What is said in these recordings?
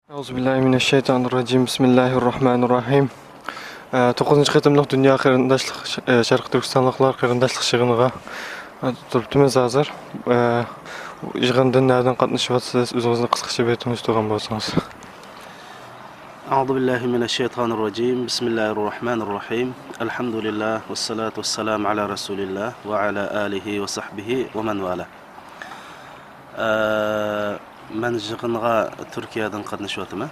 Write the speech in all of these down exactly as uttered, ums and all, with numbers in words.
أعوذ بالله من الشيطان الرجيم. بسم الله الرحمن الرحيم. ئە، توققۇزىنچى قېتىملىق دۇنيا قېرىنداشلىق، ئە، شەرقىي تۈركىستانلىقلار قېرىنداشلىق يىغىنىغا، ئە، تۇرۇپتىمىز ھازىر. ئە، يىغىندىن نەدىن قاتنىشىۋاتىسىز؟ ئۆزىڭىزنى قىسقىچە بىر تونۇشتۇرغان بولسىڭىز. أعوذ بالله من الشيطان الرجيم. بسم الله الرحمن الرحيم. الحمد لله والصلاة والسلام على رسول الله وعلى آله وصحبه ومن والاه. ئە، مەن يىغىنغا تۈركىيەدىن قاتنىشىۋاتىمەن.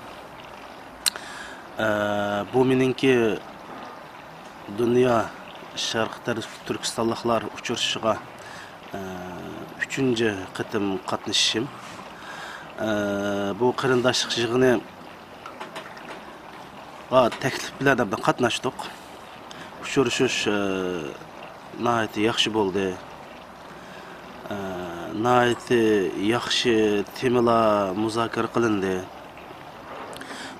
ئە، بۇ مېنىڭكى دۇنيا شەرقىي تۈركىستانلىقلار ئۇچرىشىشىغا، ئە، ئۈچىنچى قېتىم قاتنىشىشىم. ئە، بۇ قېرىنداشلىق يىغىنىغا تەكلىپ بىلەن قاتناشتۇق. ئۇچرىشىش، ئە، ناھايىتى ياخشى بولدى. ئە، ناھايىتى ياخشى تېمىلار مۇزاكىرە قىلىندى.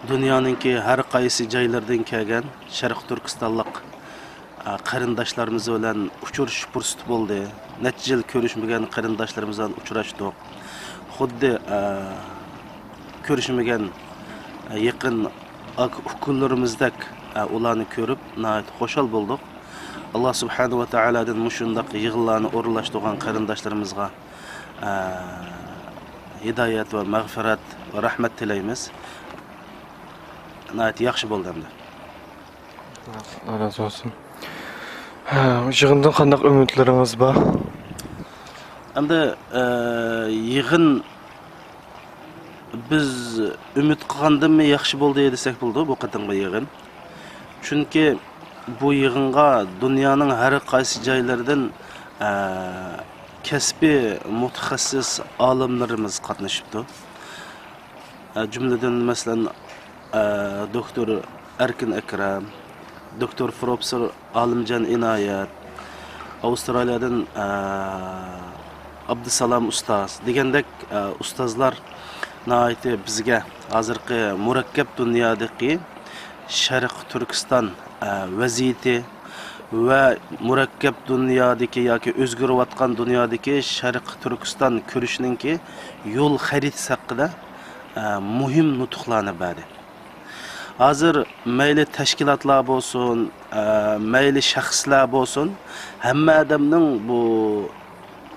دۇنيانىڭكى ھەر قايسى جايلىرىدىن كەلگەن شەرقىي تۈركىستانلىق، ئە، قېرىنداشلىرىمىز بىلەن ئۇچرىشىش پۇرسىتى بولدى. نەچچە يىل كۆرۈشمىگەن قېرىنداشلىرىمىز بىلەن ئۇچراشتۇق. خۇددى، ئە، كۆرۈشمىگەن، ئە، يېقىن ئاكا-ئۇكىلىرىمىزدەك، ئە، ئۇلارنى كۆرۈپ ناھايىتى خۇشال بولدۇق. ئاللا سۇبھانەھۇ ۋە تائالادىن مۇشۇنداق يىغىنلارنى ئورۇنلاشتۇرغان قېرىنداشلىرىمىزغا، ئە، ھىدايەت ۋە مەغپىرەت ۋە رەھمەت تىلەيمىز. ناھايىتى ياخشى بولدى ئەمدى. ئاللا رازى بولسۇن. ھە، يىغىندىن قانداق ئۈمىدلىرىڭىز بار؟ ئەمدى، ئە، يىغىن بىز ئۈمىد قىلغاندىنمۇ ياخشى بولدى دېسەك بولىدۇ بۇ قېتىمقى يىغىن. چۈنكى بۇ يىغىنغا دۇنيانىڭ ھەر قايسى جايلىرىدىن، ئە، كەسپىي مۇتەخەسسىس ئالىملىرىمىز قاتنىشىپتۇ. ئە، جۈملىدىن، مەسىلەن، ئە، دوكتور ئەركىن ئەكرەم، دوكتور پروفېسسور ئالىمجان ئىنايەت، ئاۋسترالىيەدىن، ئە، ئابدۇسالام ئۇستاز دېگەندەك، ئە، ئۇستازلار ناھايىتى بىزگە ھازىرقى مۇرەككەپ دۇنيادىكى شەرقىي تۈركىستان، ئە، ۋەزىيىتى ۋە مۇرەككەپ دۇنيادىكى ياكى ئۆزگىرىۋاتقان دۇنيادىكى شەرقىي تۈركىستان كۈرىشىنىڭكى يول خەرىتىسى ھەققىدە، ئە، مۇھىم نۇتۇقلارنى بەردى. ھازىر مەيلى تەشكىلاتلار بولسۇن، ئە، مەيلى شەخسلەر بولسۇن، ھەممە ئادەمنىڭ بۇ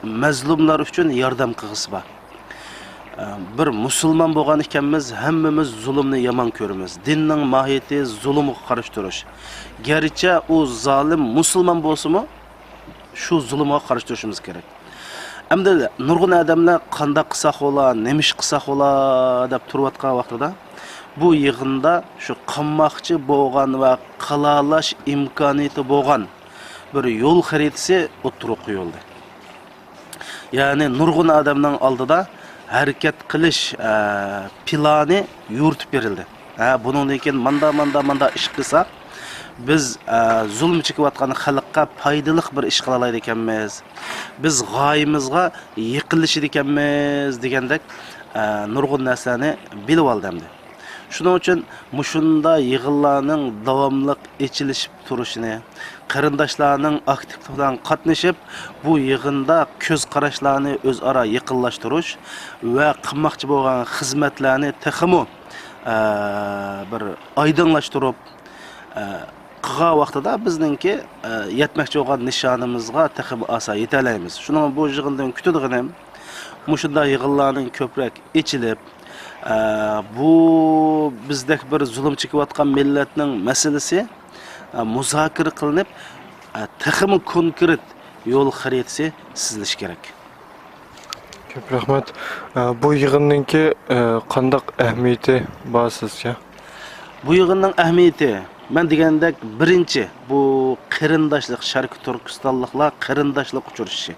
مەزلۇملار ئۈچۈن ياردەم قىلغۇسى بار. ئە، بىر مۇسۇلمان بولغان ئىكەنمىز، ھەممىمىز زۇلۇمنى يامان كۆرىمىز. دىننىڭ ماھىيىتى زۇلۇمغا قارشى تۇرۇش. گەرچە ئۇ زالىم مۇسۇلمان بولسىمۇ، شۇ زۇلۇمغا قارشى تۇرۇشىمىز كېرەك. ئەمدى نۇرغۇن ئادەملەر قانداق قىلساق بولا، نېمە ئىش قىلساق بولا دەپ تۇرۇۋاتقان ۋاقتىدا، بۇ يىغىندا شۇ قىلماقچى بولغان ۋە قىلالاش ئىمكانىيىتى بولغان بىر يول خەرىتىسى ئوتتۇرىغا قويۇلدى. يەنى نۇرغۇن ئادەمنىڭ ئالدىدا ھەرىكەت قىلىش، ئە، پىلانى يورۇتۇپ بېرىلدى. ھە، بۇنىڭدىن كېيىن ماندا، ماندا، ماندا ئىش قىلساق، بىز، ئە، زۇلۇم چېكىۋاتقان خەلققە پايدىلىق بىر ئىش قىلالايدىكەنمىز، بىز غايىمىزغا يېقىنلىشىدىكەنمىز دېگەندەك، ئە، نۇرغۇن نەرسىلەرنى بىلىۋالدى ئەمدى. شۇنىڭ ئۈچۈن مۇشۇنداق يىغىنلارنىڭ داۋاملىق ئېچىلىشىپ تۇرۇشىنى، قېرىنداشلارنىڭ ئاكتىپلىق بىلەن قاتنىشىپ، بۇ يىغىندا كۆز قاراشلارنى ئۆزئارا يېقىنلاشتۇرۇش ۋە قىلماقچى بولغان خىزمەتلەرنى تېخىمۇ، ئە، بىر ئايدىڭلاشتۇرۇپ، ئە، قىلغان ۋاقتىدا بىزنىڭكى، ئە، يەتمەكچى بولغان نىشانىمىزغا تېخىمۇ ئاسان يېتەلەيمىز. شۇنىڭ بۇ يىغىندىن كۈتىدىغىنىم، مۇشۇنداق يىغىنلارنىڭ كۆپرەك ئېچىلىپ، ئە، بۇ بىزدەك بىر زۇلۇم چېكىۋاتقان مىللەتنىڭ مەسىلىسى، ئە، مۇزاكىرە قىلىنىپ، ئە، تېخىمۇ كونكرېت يول خەرىتىسى سىزىلىشى كېرەك. كۆپ رەھمەت. ئە، بۇ يىغىننىڭكى، ئە، قانداق ئەھمىيىتى بار سىزچە؟ بۇ يىغىننىڭ ئەھمىيىتى، مەن دېگەندەك، بىرىنچى، بۇ قېرىنداشلىق، شەرقىي تۈركىستانلىقلار قېرىنداشلىق ئۇچرىشىشى.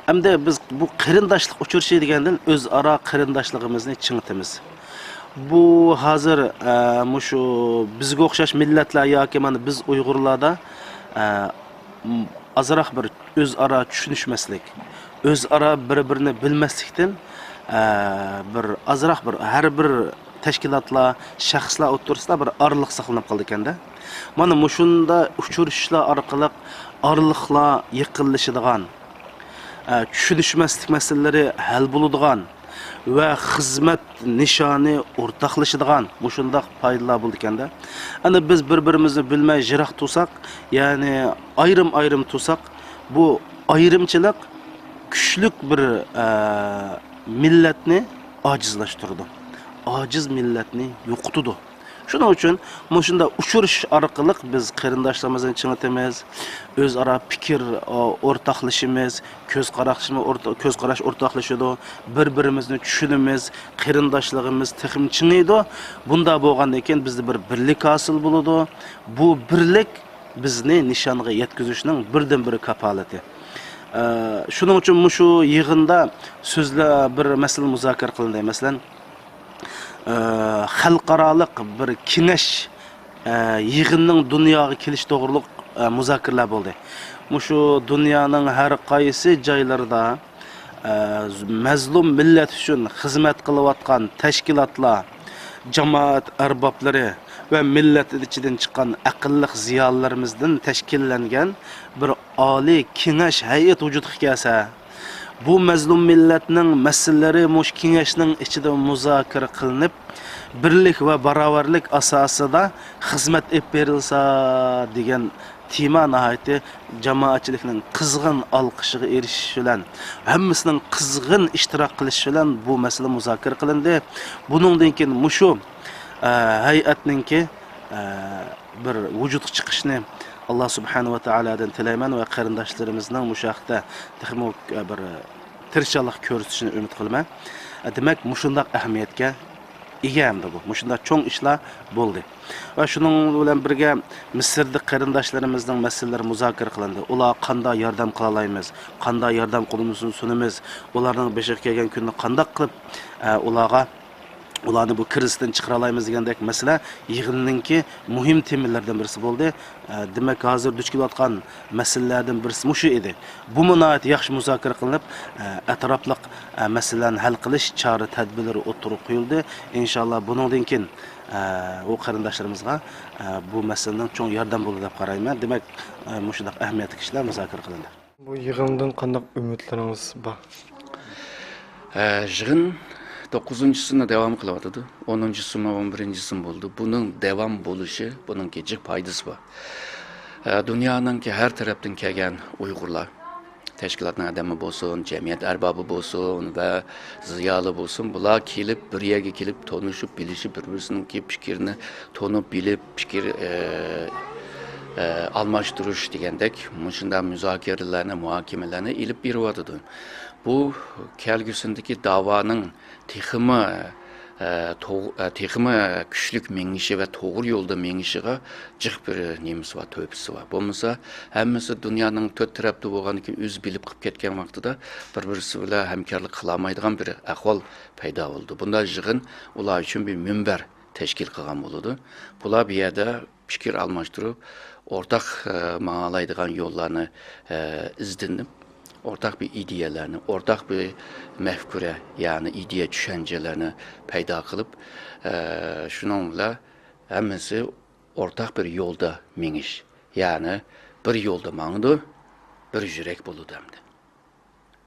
ئەمدى بىز بۇ قېرىنداشلىق ئۇچرىشىشى دېگەندىن ئۆزئارا قېرىنداشلىقىمىزنى چىڭىتىمىز. بۇ ھازىر، ئە، مۇشۇ بىزگە ئوخشاش مىللەتلەر ياكى مانا بىز ئۇيغۇرلاردا، ئە، م-، ئازراق بىر ئۆزئارا چۈشىنىشمەسلىك، ئۆزئارا بىر-بىرىنى بىلمەسلىكتىن، ئە، بىر ئازراق بىر ھەر بىر تەشكىلاتلار، شەخسلەر ئوتتۇرىسىدا بىر ئارىلىق ساقلىنىپ قالىدىكەندە. مانا مۇشۇنداق ئۇچرىشىشلار ئارقىلىق ئارىلىقلار يېقىنلىشىدىغان، ئە، چۈشىنىشمەسلىك مەسىلىلىرى ھەل بولىدىغان، ۋە خىزمەت نىشانى ئورتاقلىشىدىغان مۇشۇنداق پايدىلار بولىدىكەندە. ئەنە بىز بىر-بىرىمىزنى بىلمەي يىراق تۇرساق، يەنى ئايرىم-ئايرىم تۇرساق، بۇ ئايرىمچىلىق كۈچلۈك بىر، ئە، مىللەتنى ئاجىزلاشتۇرىدۇ. ئاجىز مىللەتنى يوقىتىدۇ. شۇنىڭ ئۈچۈن مۇشۇنداق ئۇچرىشىش ئارقىلىق بىز قېرىنداشلىرىمىزنى چىڭىتىمىز، ئۆزئارا پىكىر، ئورتاقلىشىمىز، كۆز قاراشمۇ ئورتا-، كۆز قاراش ئورتاقلىشىدۇ، بىر-بىرىمىزنى چۈشىنىمىز، قېرىنداشلىقىمىز تېخىمۇ چىڭىيدۇ. بۇنداق بولغاندىن كېيىن بىزدە بىر بىرلىك ھاسىل بولىدۇ. بۇ بىرلىك بىزنى نىشانغا يەتكۈزۈشنىڭ بىردىنبىر كاپالىتى. ئە، شۇنىڭ ئۈچۈن مۇشۇ يىغىندا سۆزلەر، بىر مەسىلە مۇزاكىرە قىلىندى. مەسىلەن، ئە، خەلقئارالىق بىر كېڭەش، ئە، يىغىننىڭ دۇنياغا كېلىشى توغرۇلۇق، ئە، مۇزاكىرىلەر بولدى. مۇشۇ دۇنيانىڭ ھەر قايسى جايلىرىدا، ئە، مەزلۇم مىللەت ئۈچۈن خىزمەت قىلىۋاتقان تەشكىلاتلار، جامائەت ئەربابلىرى ۋە مىللەت ئىچىدىن چىققان ئەقىللىق زىيالىيلىرىمىزدىن تەشكىللەنگەن بىر ئالىي كېڭەش ھەيئەت ۋۇجۇدقا كەلسە، بۇ مەزلۇم مىللەتنىڭ مەسىلىلىرى مۇشۇ كېڭەشنىڭ ئىچىدە مۇزاكىرە قىلىنىپ، بىرلىك ۋە باراۋەرلىك ئاساسىدا خىزمەت ئېلىپ بېرىلسا دېگەن تېما ناھايىتى جامائەتچىلىكنىڭ قىزغىن ئالقىشىغا ئېرىشىشى بىلەن، ھەممىسىنىڭ قىزغىن ئىشتىراك قىلىشى بىلەن بۇ مەسىلە مۇزاكىرە قىلىندى. بۇنىڭدىن كېيىن مۇشۇ، ئە، ھەيئەتنىڭكى، ئە، بىر ۋۇجۇدقا چىقىشىنى ئاللا سۇبھانەھۇ ۋە تائالادىن تىلەيمەن ۋە قېرىنداشلىرىمىزنىڭ مۇشۇ ھەقتە تېخىمۇ، ئە، بىر تىرىشچانلىق كۆرسىتىشىنى ئۈمىد قىلىمەن. ئە، دېمەك، مۇشۇنداق ئەھمىيەتكە ئىگە ئەمدى بۇ. مۇشۇنداق چوڭ ئىشلار بولدى. ۋە شۇنىڭ بىلەن بىرگە، مىسىردا قېرىنداشلىرىمىزنىڭ مەسىلىلىرى مۇزاكىرە قىلىندى. ئۇلارغا قانداق ياردەم قىلالايمىز، قانداق ياردەم قولىمىزنى سۇنىمىز، ئۇلارنىڭ بېشىغا كەلگەن كۈندە قانداق قىلىپ، ئە، ئۇلارغا، ئۇلارنى بۇ كىرىزىستىن چىقىرالايمىز دېگەندەك مەسىلە يىغىننىڭكى مۇھىم تېمىلىرىدىن بىرسى بولدى. ئە، دېمەك، ھازىر دۇچ كېلىۋاتقان مەسىلىلەردىن بىرسى مۇشۇ ئىدى. بۇمۇ ناھايىتى ياخشى مۇزاكىرە قىلىنىپ، ئە، ئەتراپلىق، ئە، مەسىلىلەرنى ھەل قىلىش چارە تەدبىرلىرى ئوتتۇرىغا قويۇلدى. ئىنشاللا بۇنىڭدىن كېيىن، ئە، ئۇ قېرىنداشلىرىمىزغا، ئە، بۇ مەسىلىنىڭ چوڭ ياردەم بولىدۇ دەپ قارايمەن. دېمەك، ئە، مۇشۇنداق ئەھمىيەتلىك ئىشلار مۇزاكىرە قىلىندى. بۇ يىغىندىن قانداق ئۈمىدلىرىڭىز بار؟ ئە، يىغىن توققۇزىنچىسىنى داۋام قىلىۋاتىدۇ. ئونىنچىسىمۇ، ئون بىرىنچىسىمۇ بولدى. بۇنىڭ داۋام بولۇشى، بۇنىڭكى جىق پايدىسى بار. ئە، دۇنيانىڭكى ھەر تەرەپتىن كەلگەن ئۇيغۇرلار، تەشكىلاتنىڭ ئادىمى بولسۇن، جەمئىيەت ئەربابى بولسۇن ۋە زىيالىي بولسۇن، بۇلار كېلىپ، بىر يەرگە كېلىپ تونۇشۇپ بىلىشىپ، بىر-بىرسىنىڭكى پىكرىنى تونۇپ بىلىپ، پىكىر، ئە، ئە، ئالماشتۇرۇش دېگەندەك مۇشۇنداق مۇزاكىرىلەرنى، مۇھاكىمىلەرنى ئېلىپ بېرىۋاتىدۇ. بۇ كەلگۈسىدىكى داۋانىڭ تېخىمۇ، ئە، توغ-، ئە، تېخىمۇ كۈچلۈك مېڭىشى ۋە توغرا يولدا مېڭىشىغا جىق بىر نېمىسى بار، تۆھپىسى بار. بولمىسا، ھەممىسى دۇنيانىڭ تۆت تەرەپتە بولغاندىكىن ئۆزى بىلىپ قىلىپ كەتكەن ۋاقتىدا بىر-بىرسى بىلەن ھەمكارلىق قىلالمايدىغان بىر ئەھۋال پەيدا بولىدۇ. بۇنداق يىغىن ئۇلار ئۈچۈن بىر مۇنبەر تەشكىل قىلغان بولىدۇ. بۇلار بۇ يەردە پىكىر ئالماشتۇرۇپ، ئورتاق، ئە، ماڭالايدىغان يوللارنى، ئە، ئىزدىنىپ، ئورتاق بىر ئىدىيەلەرنى، ئورتاق بىر مەفكۇرە، يەنى ئىدىيە چۈشەنچىلەرنى پەيدا قىلىپ، ئە، شۇنىڭ بىلەن ھەممىسى ئورتاق بىر يولدا مېڭىش، يەنى بىر يولدا ماڭىدۇ، بىر يۈرەك بولىدۇ ئەمدى.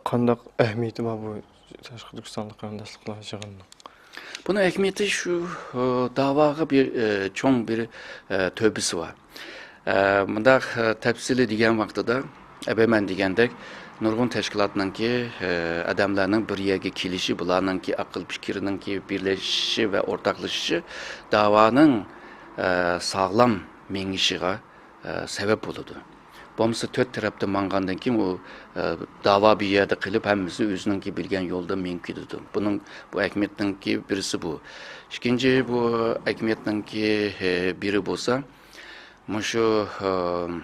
قانداق ئەھمىيىتى بار بۇ تاشقى تۈركىستانلىق قېرىنداشلىقلار يىغىنىنىڭ؟ بۇنىڭ ئەھمىيىتى شۇ، ئە، داۋاغا بىر، ئە، چوڭ بىر، ئە، تۆھپىسى بار. ئە، مۇنداق، ئە، تەپسىلىي دېگەن ۋاقتىدا، ئەبەمەن دېگەندەك، نۇرغۇن تەشكىلاتنىڭكى، ئە، ئادەملەرنىڭ بىر يەرگە كېلىشى، بۇلارنىڭكى ئەقىل پىكرىنىڭكى بىرلىشىشى ۋە ئورتاقلىشىشى داۋانىڭ، ئە، ساغلام مېڭىشىغا، ئە، سەۋەب بولىدۇ. بولمىسا تۆت تەرەپتە ماڭغاندىن كېيىن ئۇ، ئە، داۋا بىر يەردە قېلىپ، ھەممىسى ئۆزىنىڭكى بىلگەن يولدا مېڭىپ كېتىدۇ. بۇنىڭ، بۇ ئەھمىيەتنىڭكى بىرسى بۇ. ئىككىنچى، بۇ ئەھمىيەتنىڭكى، ئە، بىرى بولسا، مۇشۇ، ئە،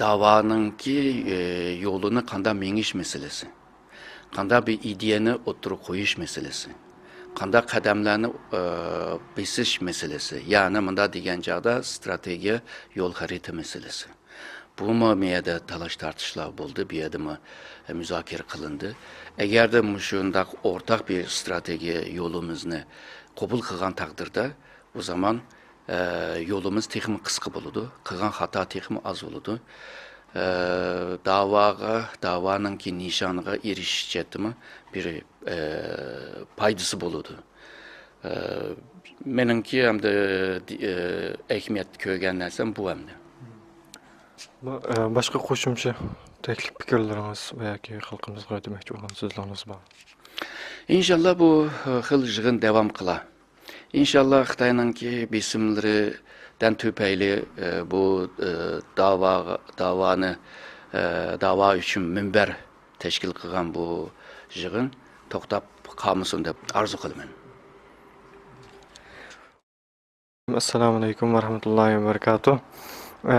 داۋانىڭكى، ئە، يولىنى قانداق مېڭىش مەسىلىسى. قانداق بىر ئىدىيەنى ئوتتۇرىغا قويۇش مەسىلىسى، قانداق قەدەملەرنى، ئى، بېسىش مەسىلىسى، يەنى مۇنداق دېگەن چاغدا ستراتېگىيە، يول خەرىتە مەسىلىسى. بۇمۇ مۇ يەردە تالاش-تارتىشلار بولدى، بۇ يەردىمۇ مۇزاكىرە قىلىندى. ئەگەردە مۇشۇنداق ئورتاق بىر ستراتېگىيە يولىمىزنى قوبۇل قىلغان تەقدىردە، ئۇ زامان، ئە، يولىمىز تېخىمۇ قىسقا بولىدۇ، قىلغان خاتا تېخىمۇ ئاز بولىدۇ. ئە، داۋاغا، داۋانىڭكى نىشانىغا ئېرىشىش جەھەتتىمۇ بىر، ئە، پايدىسى بولىدۇ. ئە، مېنىڭكى ئەمدى، ئە، ئەھمىيەت كۆرگەن نەرسەم بۇ ئەمدى. بۇ، ئە، باشقا قوشۇمچە تەكلىپ پىكىرلىرىڭىز ۋە ياكى خەلقىمىزغا دېمەكچى بولغان سۆزلىرىڭىز بار؟ ئىنشاللا بۇ، ئە، خىل يىغىن داۋام قىلار. ئىنشاللا خىتاينىڭكى بېسىملىرىدىن تۈپەيلى، ئە، بۇ، ئە، داۋاغا، داۋانى، ئە، داۋا ئۈچۈن مۇنبەر تەشكىل قىلغان بۇ يىغىن توختاپ قالمىسۇن دەپ ئارزۇ قىلىمەن. ئەسسالامۇ ئەلەيكۇم ۋە رەھمەتۇللاھى ۋە بەرىكاتۇھ. ئە،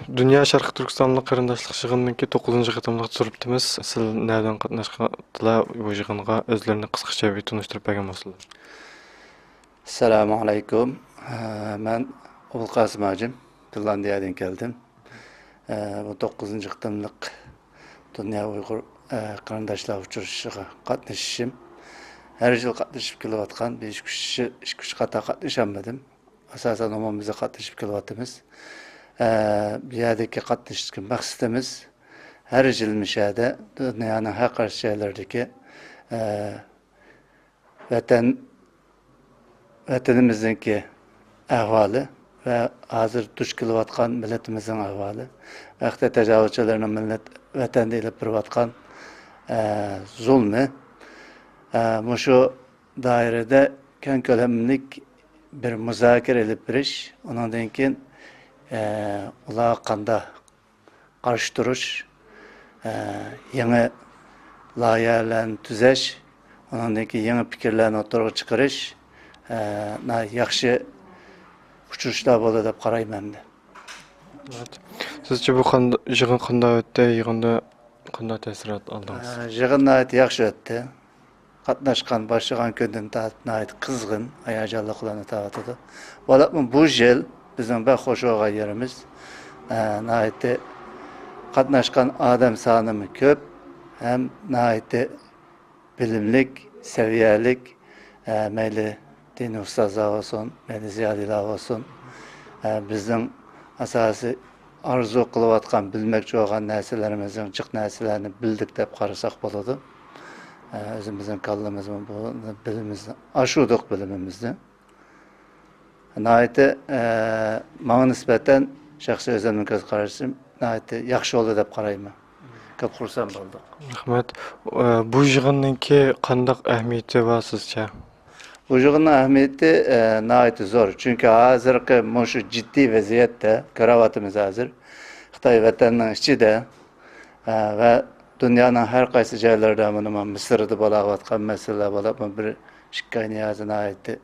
دۇنيا شەرقىي تۈركىستانلىق قېرىنداشلىق يىغىنىنىڭكى توققۇزىنچى قېتىملىق تۇرپىتىمىز. سىز نەدىن قاتناشقاندىلا بۇ يىغىنغا ئۆزلىرىنى قىسقىچە بىر تونۇشتۇرۇپ بەرگەن بولسىلا. ئەسسالامۇ ئەلەيكۇم. ئە، مەن ئوبۇلقاسىم ھاجىم، فىنلاندىيەدىن كەلدىم. ئە، بۇ توققۇزىنچى قېتىملىق دۇنيا ئۇيغۇر، ئە، قېرىنداشلار ئۇچرىشىشىغا قاتنىشىشىم. ھەر يىل قاتنىشىپ كېلىۋاتقان بىر ئىككى، ئۈچ، ئىككى، ئۈچ قېتىم قاتنىشالمىدىم. ئاساسەن ئومۇميۈزلۈك قاتنىشىپ كېلىۋاتىمىز. ئە، بۇ يەردىكى قاتنىشىشتىكى مەقسىتىمىز ھەر يىل مۇشۇ يەردە دۇنيانىڭ ھەر قايسى جايلىرىدىكى، ئە، ۋەتەن، ۋەتىنىمىزنىڭكى ئەھۋالى ۋە ھازىر دۇچ كېلىۋاتقان مىللىتىمىزنىڭ ئەھۋالى، ۋە خىتاي تاجاۋۇزچىلىرىنىڭ مىللەت، ۋەتەندە ئېلىپ بېرىۋاتقان، ئە، زۇلمى، ئە، مۇشۇ دائىرىدە كەڭ كۆلەملىك بىر مۇزاكىرە ئېلىپ بېرىش، ئۇنىڭدىن كېيىن، ئە، ئۇلارغا قانداق قارشى تۇرۇش، ئە، يېڭى لايىھەلەرنى تۈزەش، ئۇنىڭدىن كېيىن يېڭى پىكىرلەرنى ئوتتۇرىغا چىقىرىش، ئە، ناھايىتى ياخشى ئۇچرىشىشلار بولدى دەپ قارايمەن مەن. سىزچە بۇ قاندا-، يىغىن قانداق ئۆتتى؟ يىغىندا قانداق تەسىرات ئالدىڭىز؟ ئە، يىغىن ناھايىتى ياخشى ئۆتتى. قاتناشقان، باشلىغان كۈندىن تارتىپ ناھايىتى قىزغىن، ھاياجانلىق بىلەن ئۆتۈۋاتىدۇ. بولۇپمۇ بۇ يىل بىزنىڭ بەك خوش بولغان يېرىمىز، ئە، ناھايىتى قاتناشقان ئادەم سانىمۇ كۆپ ھەم ناھايىتى بىلىملىك، سەۋىيەلىك، ئە، مەيلى دىنىي ئۇستازلار بولسۇن، مەيلى زىيالىيلار بولسۇن، ئە، بىزنىڭ ئاساسىي ئارزۇ قىلىۋاتقان، بىلمەكچى بولغان نەرسىلىرىمىزنىڭ جىق نەرسىلەرنى بىلدۇق دەپ قارىساق بولىدۇ. ئە، ئۆزىمىزنىڭ كاللىمىزمۇ بۇ بىلىمىمىزنى ئاشۇردۇق بىلىمىمىزنى. ناھايىتى، ئە، ماڭا نىسبەتەن شەخسىي ئۆزۈمنىڭ كۆز قارىشىم ناھايىتى ياخشى بولدى دەپ قارايمەن. كۆپ خۇرسەن بولدۇق. رەھمەت. ئە، بۇ يىغىننىڭكى قانداق ئەھمىيىتى بار سىزچە؟ بۇ يىغىننىڭ ئەھمىيىتى، ئە، ناھايىتى زور. چۈنكى ھازىرقى مۇشۇ جىددىي ۋەزىيەتتە كۆرۈۋاتىمىز ھازىر. خىتاي ۋەتەننىڭ ئىچىدە، ئە، ۋە دۇنيانىڭ ھەر قايسى جايلىرىدا، مانا، مىسىردا بولاۋاتقان مەسىلىلەر بولۇپ، بىر ئىككى ئاينى ھازىر ناھايىتى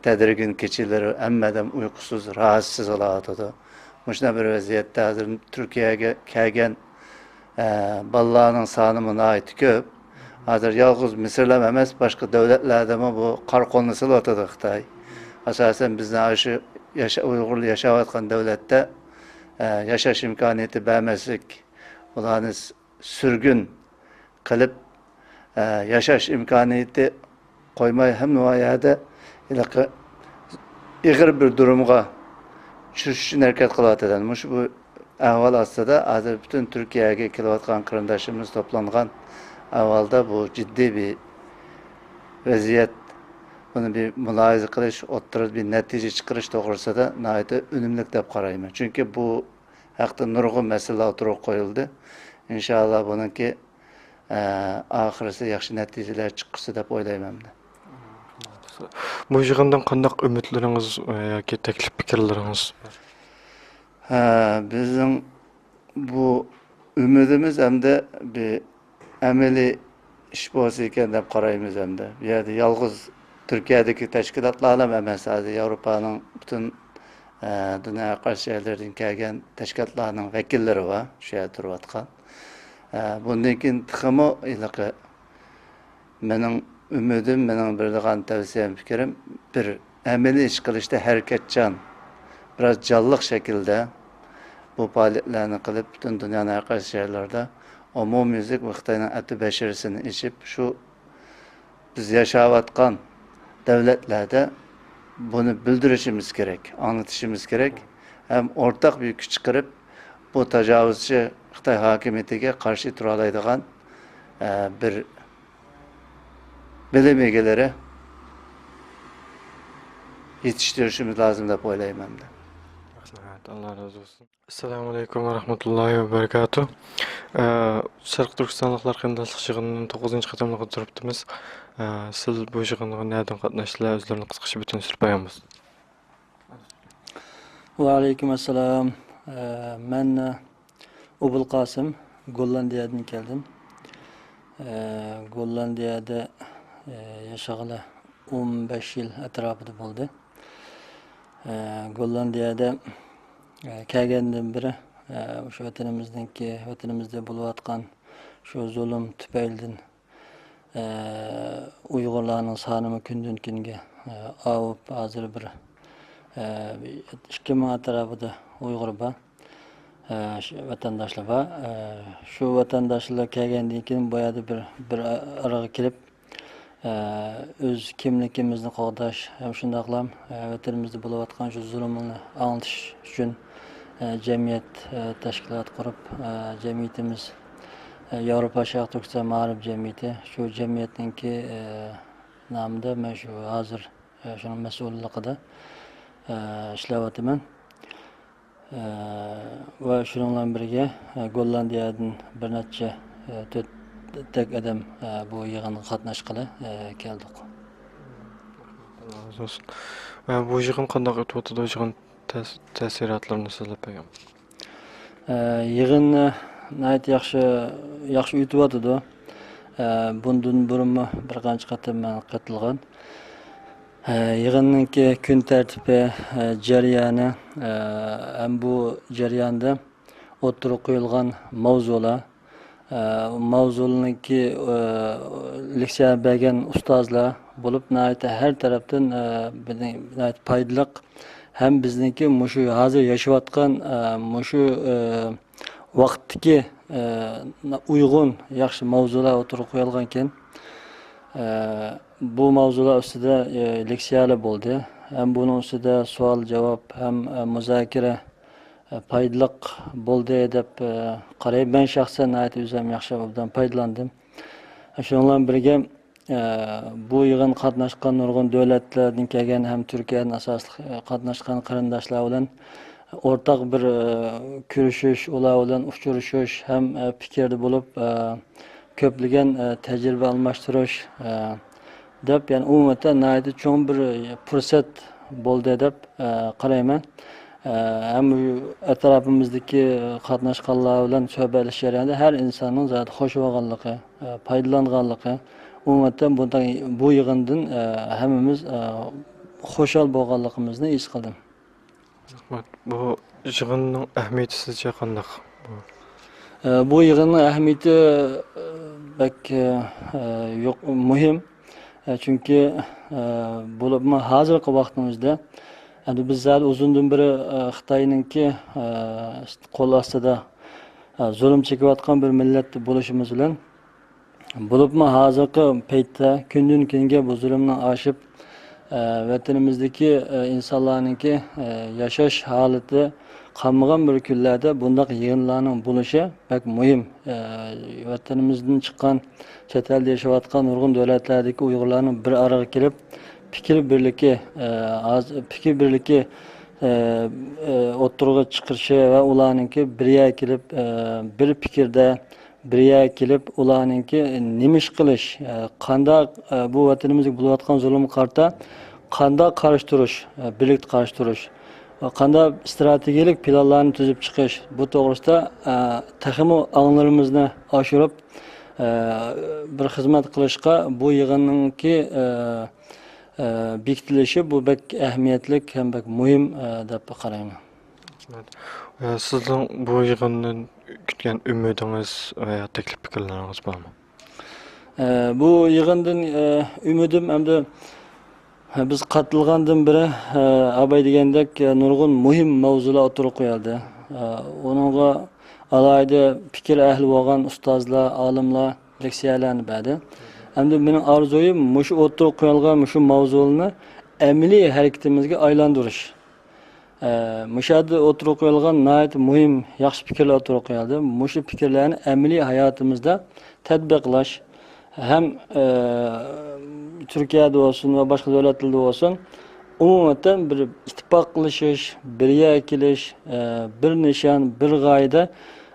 تەدرىگىن كېچىلىرى ھەممە ئادەم ئۇيقۇسىز، راھەتسىز بولاۋاتىدۇ. مۇشۇنداق بىر ۋەزىيەتتە ھازىر تۈركىيەگە كەلگەن، ئە، بالىلارنىڭ سانىمۇ ناھايىتى كۆپ. ھازىر يالغۇز مىسىرلا ئەمەس، باشقا دۆلەتلەردىمۇ بۇ قارا قولنى سېلىۋاتىدۇ خىتاي. ئاساسەن بىزنىڭ ئاشۇ ياشا-، ئۇيغۇرلار ياشاۋاتقان دۆلەتتە، ئە، ياشاش ئىمكانىيىتى بەرمەسلىك، ئۇلارنى س-، سۈرگۈن قىلىپ، ئە، ياشاش ئىمكانىيىتى قويماي، ھەممە يەردە ھېلىقى ئېغىر بىر دۇرۇمغا چۈشۈرۈش ئۈچۈن ھەرىكەت قىلىۋاتىدۇ. مۇشۇ بۇ ئەھۋال ئاستىدا ھازىر پۈتۈن تۈركىيەگە كېلىۋاتقان قېرىنداشلىرىمىز توپلانغان ئەھۋالدا بۇ جىددىي بىر ۋەزىيەت. بۇنى بىر مۇلاھىزە قىلىش، ئوتتۇرىدا بىر نەتىجە چىقىرىش توغرىسىدا ناھايىتى ئۈنۈملۈك دەپ قارايمەن. چۈنكى بۇ ھەقتە نۇرغۇن مەسىلىلەر ئوتتۇرىغا قويۇلدى. ئىنشائاللا بۇنىڭكى، ئە، ئاخىرىسى ياخشى نەتىجىلەر چىققۇسى دەپ ئويلايمەن مەن. بۇ يىغىندىن قانداق ئۈمىدلىرىڭىز، ئە، ياكى تەكلىپ پىكىرلىرىڭىز بار؟ ھە، بىزنىڭ بۇ ئۈمىدىمىز ئەمدى بىر ئەمەلىي ئىش بولسا ئىكەن دەپ قارايمىز ئەمدى. بۇ يەردە يالغۇز تۈركىيەدىكى تەشكىلاتلارلا ئەمەس، ھازىر ياۋروپانىڭ پۈتۈن، ئە، دۇنيا ھەر قايسى جايلىرىدىن كەلگەن تەشكىلاتلارنىڭ ۋەكىللىرى بار، شۇ يەردە تۇرۇۋاتقان. ئە، بۇندىن كېيىن تېخىمۇ ھېلىقى مېنىڭ ئۈمىدىم، مېنىڭ بېرىدىغان تەۋسىيەم، پىكرىم، بىر ئەمەلىي ئىش قىلىشتا ھەرىكەتچان، بىراز جانلىق شەكىلدە بۇ پائالىيەتلەرنى قىلىپ، پۈتۈن دۇنيانىڭ ھەر قايسى شەھەرلىرىدە ئومۇميۈزلۈك ۋە خىتاينىڭ ئەپۇ بەشىرىسىنى ئېچىپ، شۇ بىز ياشاۋاتقان دۆلەتلەردە بۇنى بىلدۈرۈشىمىز كېرەك، ئاڭلىتىشىمىز كېرەك. ھەم ئورتاق بىر كۈچ چىقىرىپ، بۇ تاجاۋۇزچى خىتاي ھاكىمىيىتىگە قارشى تۇرالايدىغان، ئە، بىر بىلىم ئىگىلىرى يېتىشتۈرۈشىمىز لازىم دەپ ئويلايمەن. رەھمەت، ئاللا رازى بولسۇن. ئەسسالامۇ ئەلەيكۇم ۋە رەھمەتۇللاھى ۋە بەرىكاتۇھ. ئە، شەرقىي تۈركىستانلىقلار قېرىنداشلىق يىغىنىنىڭ توققۇزىنچى قېتىملىقىدا تۇرۇپتىمىز. ئە، سىز بۇ يىغىنغا نەدىن قاتناشتىلەر؟ ئۆزلىرىنى قىسقىچە بىر تونۇشتۇرۇپ بەرگەن بولسا. ۋەئەلەيكۇم ئەسسالام. ئە، مەن، ئە، ئوبۇل قاسىم، گوللاندىيەدىن كەلدىم. ئە، گوللاندىيەدە، ئە، ياشىغىلى ئون بەش يىل ئەتراپىدا بولدى. ئە، گوللاندىيەدە، ئە، كەلگەندىن بېرى، ئە، شۇ ۋەتىنىمىزنىڭكى، ۋەتىنىمىزدە بولۇۋاتقان شۇ زۇلۇم تۈپەيلىدىن ئۇيغۇرلارنىڭ سانىمۇ كۈندىن كۈنگە، ئە، ئاۋۇپ، ھازىر بىر، ئە، ئىككى مىڭ ئەتراپىدا ئۇيغۇر بار، ئە، شۇ ۋەتەنداشلار بار. ئە، شۇ ۋەتەنداشلار كەلگەندىن كېيىن بۇ يەردە بىر، بىر ئارىغا كېلىپ، ئە، ئۆز كىملىكىمىزنى قوغداش ھەم شۇنداقلام، ئە، ۋەتىنىمىزدە بولۇۋاتقان شۇ زۇلۇمنى ئاڭلىتىش ئۈچۈن، ئە، جەمئىيەت، ئە، تەشكىلات قۇرۇپ، ئە، جەمئىيىتىمىز، ئە، ياۋروپا شەرقىي تۈركىستان مائارىپ جەمئىيىتى، شۇ جەمئىيەتنىڭكى، ئە، نامىدا مەن شۇ ھازىر، ئە، شۇنىڭ مەسئۇللۇقىدا، ئە، ئىشلەۋاتىمەن. ئە، ۋە شۇنىڭ بىلەن بىرگە، ئە، گوللاندىيەدىن بىر نەچچە، ئە، تۆتتەك ئادەم، ئە، بۇ يىغىنغا قاتناشقىلى، ئە، كەلدۇق. ئاللا رازى بولسۇن. ئە، بۇ يىغىن قانداق ئۆتۈۋاتىدۇ؟ يىغىن تەس-، تەسىراتلىرىنى سۆزلەپ بەرگەن. ئە، يىغىن، ئە، ناھايىتى ياخشى، ياخشى ئۆتۈۋاتىدۇ. ئە، بۇندىن بۇرۇنمۇ بىر قانچە قېتىم مەن قېتىلغان. ئە، يىغىننىڭكى كۈن تەرتىپى، ئە، جەريانى، ئە، ھەم بۇ جەرياندا ئوتتۇرىغا قويۇلغان ماۋزۇلار، ئە، ماۋزۇلارنىڭكى، ئە، لېكسىيە بەرگەن ئۇستازلار بولۇپ، ناھايىتى ھەر تەرەپتىن، ئە، بىزنىڭ ناھايىتى پايدىلىق ھەم بىزنىڭكى مۇشۇ ھازىر ياشاۋاتقان، ئە، مۇشۇ، ئە، ۋاقىتتىكى، ئە، ئۇيغۇن ياخشى ماۋزۇلار ئوتتۇرىغا قويۇلغانىكەن. ئە، بۇ ماۋزۇلار ئۈستىدە، ئە، لېكسىيەلەر بولدى. ھەم بۇنىڭ ئۈستىدە سوئال-جاۋاب ھەم، ئە، مۇزاكىرە، ئە، پايدىلىق بولدى دەپ، ئە، قارايمەن. مەن شەخسەن ناھايىتى ئۆزۈم ياخشى ئوبدان پايدىلاندىم. شۇنىڭ بىلەن بىرگە، ئە، بۇ يىغىنغا قاتناشقان نۇرغۇن دۆلەتلەردىن كەلگەن ھەم تۈركىيەدىن ئاساسلىق، ئە، قاتناشقان قېرىنداشلار بىلەن ئورتاق بىر، ئە، كۆرۈشۈش، ئۇلار بىلەن ئۇچرىشىش ھەم، ئە، پىكىردە بولۇپ، ئە، كۆپلىگەن، ئە، تەجرىبە ئالماشتۇرۇش، ئە، دەپ، يەنى ئومۇمەن ناھايىتى چوڭ بىر پۇرسەت بولدى دەپ، ئە، قارايمەن. ئە، ھەم ئەتراپىمىزدىكى قاتناشقانلار بىلەن سۆھبەتلىشىش جەريانىدا ھەر ئىنساننىڭ زادى خۇش بولغانلىقى، ئە، پايدىلانغانلىقى، ئومۇمەن بۇنداق، بۇ يىغىندىن، ئە، ھەممىمىز، ئە، خۇشال بولغانلىقىمىزنى ھېس قىلدىم. رەھمەت. بۇ يىغىننىڭ ئەھمىيىتى سىزچە قانداق؟ ئە، بۇ يىغىننىڭ ئەھمىيىتى، ئە، بەك، ئە، يۇق-، مۇھىم. ئە، چۈنكى، ئە، بولۇپمۇ ھازىرقى ۋاقىتنىڭ ئۆزىدە، ئەمدى بىز زادى ئۇزۇندىن بېرى، ئە، خىتاينىڭكى، ئە، قول ئاستىدا، ئە، زۇلۇم چېكىۋاتقان بىر مىللەت بولۇشىمىز بىلەن، بولۇپمۇ ھازىرقى پەيتتە كۈندىن كۈنگە بۇ زۇلۇمنىڭ ئاشىپ، ئە، ۋەتىنىمىزدىكى، ئە، ئىنسانلارنىڭكى، ئە، ياشاش ھالىتى قالمىغان بىر كۈنلەردە بۇنداق يىغىنلارنىڭ بولۇشى بەك مۇھىم. ئە، ۋەتىنىمىزدىن چىققان، چەت ئەلدە ياشاۋاتقان نۇرغۇن دۆلەتلەردىكى ئۇيغۇرلارنىڭ بىر ئارىغا كېلىپ، پىكىر بىرلىكى، ئە، ھاز-، پىكىر بىرلىكى، ئە، ئە، ئوتتۇرىغا چىقىرىشى ۋە ئۇلارنىڭكى بىر يەرگە كېلىپ، ئە، بىر پىكىردە، بىر يەرگە كېلىپ، ئۇلارنىڭكى نېمە ئىش قىلىش، ئە، قانداق، ئە، بۇ ۋەتىنىمىزگە بولۇۋاتقان زۇلۇمغا قارىتا قانداق قارشى تۇرۇش، ئە، بىرلىكتە قارشى تۇرۇش ۋە قانداق ئىستراتېگىيەلىك پىلانلارنى تۈزۈپ چىقىش، بۇ توغرىسىدا، ئە، تېخىمۇ ئاڭلىرىمىزنى ئاشۇرۇپ، ئە، بىر خىزمەت قىلىشقا بۇ يىغىننىڭكى، ئە، ئە، بېكىتىلىشى بۇ بەك ئەھمىيەتلىك ھەم بەك مۇھىم، ئە، دەپ قارايمەن. رەھمەت. ئە، سىزنىڭ بۇ يىغىندىن كۈتكەن ئۈمىدىڭىز ۋە تەكلىپ پىكىرلىرىڭىز بارمۇ؟ ئە، بۇ يىغىندىن، ئە، ئۈمىدىم ئەمدى، ئە، بىز قاتناشقاندىن بېرى، ئە، ئاباي دېگەندەك، ئە، نۇرغۇن مۇھىم ماۋزۇلار ئوتتۇرىغا قويۇلدى. ئە، ئۇنىڭغا ئالاھىدە پىكىر ئەھلى بولغان ئۇستازلار، ئالىملار لېكسىيەلەرنى بەردى. ئەمدى مېنىڭ ئارزۇيۇم مۇشۇ ئوتتۇرىغا قويۇلغان مۇشۇ ماۋزۇلارنى ئەمەلىي ھەرىكىتىمىزگە ئايلاندۇرۇش. ئە، مۇشۇ يەردە ئوتتۇرىغا قويۇلغان ناھايىتى مۇھىم، ياخشى پىكىرلەر ئوتتۇرىغا قويۇلدى. مۇشۇ پىكىرلەرنى ئەمەلىي ھاياتىمىزدا تەتبىقلاش ھەم، ئە، تۈركىيەدە بولسۇن ۋە باشقا دۆلەتلەردە بولسۇن، ئومۇمەن بىر ئىتتىپاقلىشىش، بىر يەرگە كېلىش، ئە، بىر نىشان، بىر غايىدە،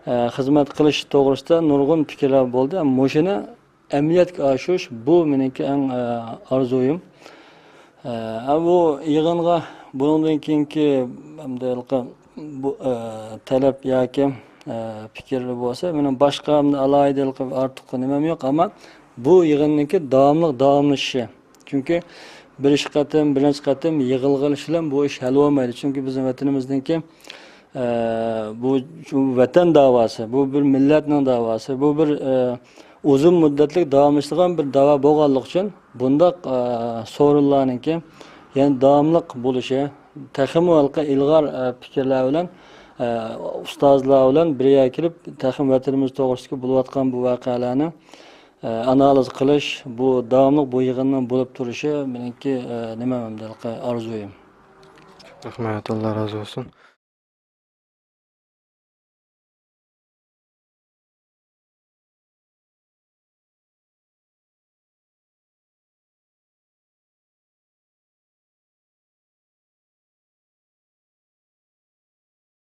ئە، خىزمەت قىلىش توغرىسىدا نۇرغۇن پىكىرلەر بولدى. مۇشۇنى ئەمەلىيەتكە ئاشۇرۇش، بۇ مېنىڭكى ئەڭ، ئە، ئارزۇيۇم. ئە، بۇ يىغىنغا بۇنىڭدىن كېيىنكى، ئەمدى ھېلىقى بۇ، ئە، تەلەپ ياكى، ئە، پىكىر بولسا، مېنىڭ باشقا ئەمدى ئالاھىدە ھېلىقى ئارتۇق نېمەم يوق، ئەمما بۇ يىغىننىڭكى داۋاملىق داۋاملىشىشى. چۈنكى بىر ئىككى قېتىم، بىر نەچچە قېتىم يىغىلغىلىش بىلەن بۇ ئىش ھەل بولمايدۇ. چۈنكى بىزنىڭ ۋەتىنىمىزنىڭكى، ئە، بۇ، بۇ ۋەتەن داۋاسى، بۇ بىر مىللەتنىڭ داۋاسى، بۇ بىر، ئە، ئۇزۇن مۇددەتلىك داۋاملىشىدىغان بىر داۋا بولغانلىقى ئۈچۈن بۇنداق، ئە، سورۇنلارنىڭكى يەنە داۋاملىق بولۇشى، تېخىمۇ ھېلىقى ئىلغار، ئە، پىكىرلەر بىلەن، ئە، ئۇستازلار بىلەن بىر يەرگە كېلىپ، تېخىمۇ ۋەتىنىمىز توغرىسىدىكى بولۇۋاتقان بۇ ۋەقەلەرنى، ئە، ئانالىز قىلىش، بۇ داۋاملىق بۇ يىغىننىڭ بولۇپ تۇرۇشى مېنىڭكى، ئە، نېمەم ئەمدى ھېلىقى ئارزۇيۇم. رەھمەت، ئاللا رازى بولسۇن.